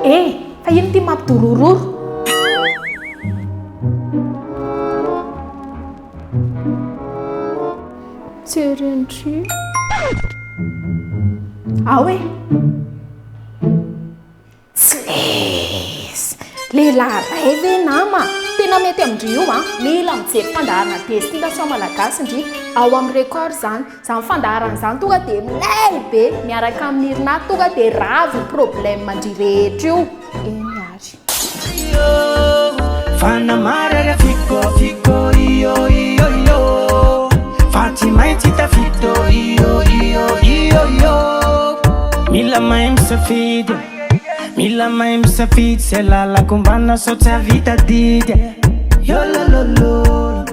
Eh! Fa ino ity mampidorororo? Tserin-dry. Ao e! Tsless! Lehilahy iray ve nama? Tena mety amin-dry io an! Mila mijery fandaharana destination malagasy ndry ao amin'ny record izany. Izany fandaharana izany tonga dia milay be miaraka amin'i Nirina tonga dia rava io problème ndry rehetra io. Eny ary. Mila mahay misafidy Mila mahay misafidy Zay lalako-mbana sao tsy hahavita adidy Yololololo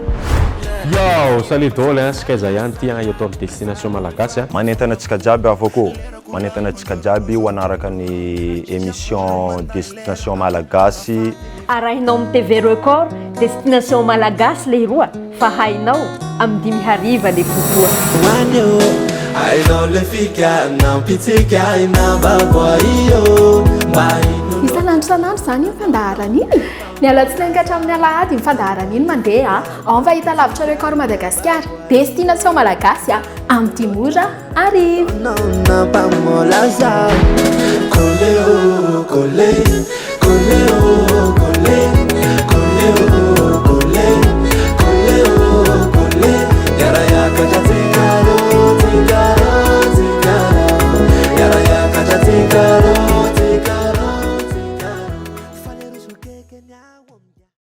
Yow! Salut daholo ein, Skaiza ihany ity ein, eto amin'ny Destination Malagasy a. Manentana antsika jiaby havako ô! Manentana antsika jiaby ho hanaraka ny émission Destination Malagasy. Arahinao amin'ny TV Record Destination Malagasy lehiroa fa hainao, amin'ny dimy hariva le fotoa. Hoany ô, hainao le fika nampitsika ahy nambabo ahy ô, mba inono. Isan'andro isan'andro izany iny fandaharana iny e! Ny alatsinainy ka hatramin'ny alahady iny fandaharana iny mandeha ao amin'ny fahitalavitra Record Madagasikara, Destination Malagasy, amin'ny dimy ora hariva.